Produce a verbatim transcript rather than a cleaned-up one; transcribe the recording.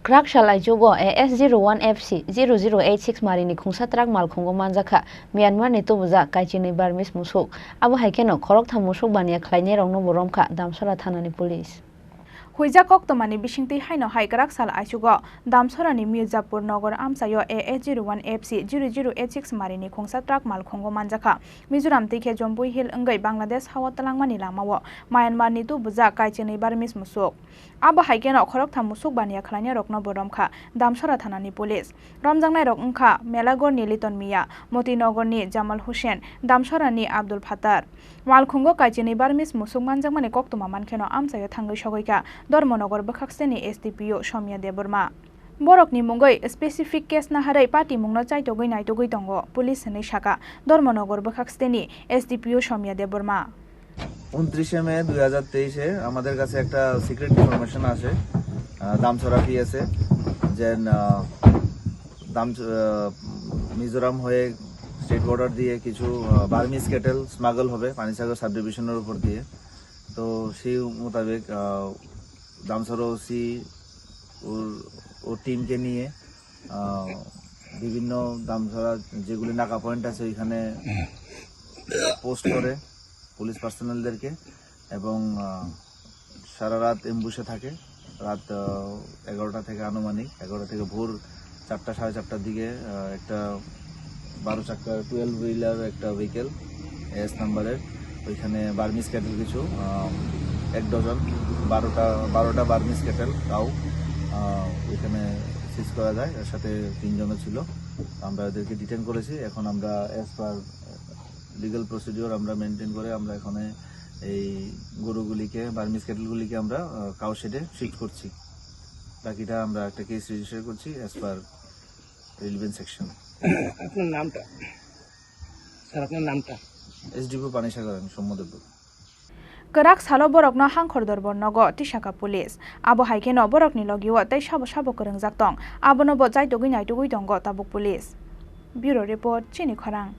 Kwrak sal aichugo A S zero one F C zero zero eight six marini khungsa truck malkhungo manjakha Myanmar ni tubujak kaichinwi Burmese musuk. Abo hai kheno khoroktham musuk baniya khlainairokno bo romkha Damsora thanani police. Huijak koktwmani bisingtwi haino hai kwrak sal aichugo Damsorani Mirzapur Nogor amchaio A S zero one F C zero zero eight six marini khungsa truck malkhungo manjakha. Mizoram twi khe Jombui Hill wngwi Bangladesh hao twlangmani lamao Myanmar ni tubujak kaichinwi Burmese musuk. Abo hai kheno khoroktham musuk baniya khlainairokno bo romkha Damsora thanani police. Romjaknairok wngkha Melagorni Liton Miya, Motinogorni Jamal Hussain, Damsorani Abdul Fattar. Malkhungo kaichinwi Burmese musuk manjakmani koktwma mankheno amchaio thangwi sogwikha Dharmanagar bwkhaksteni S D P O Somya Debbarma. Borokni mungwi specific case naharwi patimungno chaitogwi naitugwi tongo police hwnwi sakha Dharmanagar bwkhaksteni S D P O Somya Debbarma. উনত্রিশে মে দুই হাজার তেইশে আমাদের কাছে একটা secret information আসে, আহ, দামছড়া পিএসএ, যে, আহ, দাম আহ, মিজোরাম হয়ে স্টেট বর্ডার দিয়ে কিছু, আহ, বার্মিজ ক্যাটেল স্মাগল হবে পানিসাগর সাব ডিভিশনের উপর দিয়ে। তো সেই মোতাবেক, আহ, দামছড়া ওসি ওর ওর টিমকে নিয়ে, আহ, বিভিন্ন দামছড়া যেগুলি নাকা পয়েন্ট আছে ওইখানে পোস্ট করে পুলিশ পার্সোনালদেরকে এবং, আহ, সারা রাত এমবুশে থাকে। রাত, আহ, এগারোটা থেকে আনুমানিক এগারোটা থেকে ভোর চারটা, সাড়ে চারটার দিকে, আহ, একটা বারো চাক্কা টুয়েলভ হুইলার একটা ভেহিকেল এস নাম্বারের, ওইখানে বার্মিজ ক্যাটেল কিছু, আহ, এক ডজন, বারোটা, বারোটা বার্মিজ ক্যাটেল কাউ, আহ, ওইখানে সিজ করা যায়। এর সাথে তিনজনও ছিল। আমরা ওদেরকে ডিটেন করেছি। এখন আমরা অ্যাজ পার লিগ্যাল প্রসিডিওর আমরা মেনটেন করে আমরা এখানে এই গরুগুলিকে, বার্মিজ ক্যাটেলগুলিকে আমরা, আহ, কাউ শেডে শিফট করছি। বাকিটা আমরা একটা কেস রেজিস্টার করছি অ্যাজ পার রিলিভেন্ট সেকশন। আপনার নামটা? স্যার, আপনার নামটা? এসডিপিও পানিসাগর, আমি সৌম্য Debbarma. Kwrak salo borokno hangkhor dorbor nogo tisaka police. Abo hai kheno borokni logio tei sabo sabo kwrwngjak tong, abono bo chaitugwi naitugwi tongo tabuk police. Bureau report, Chini Khorang.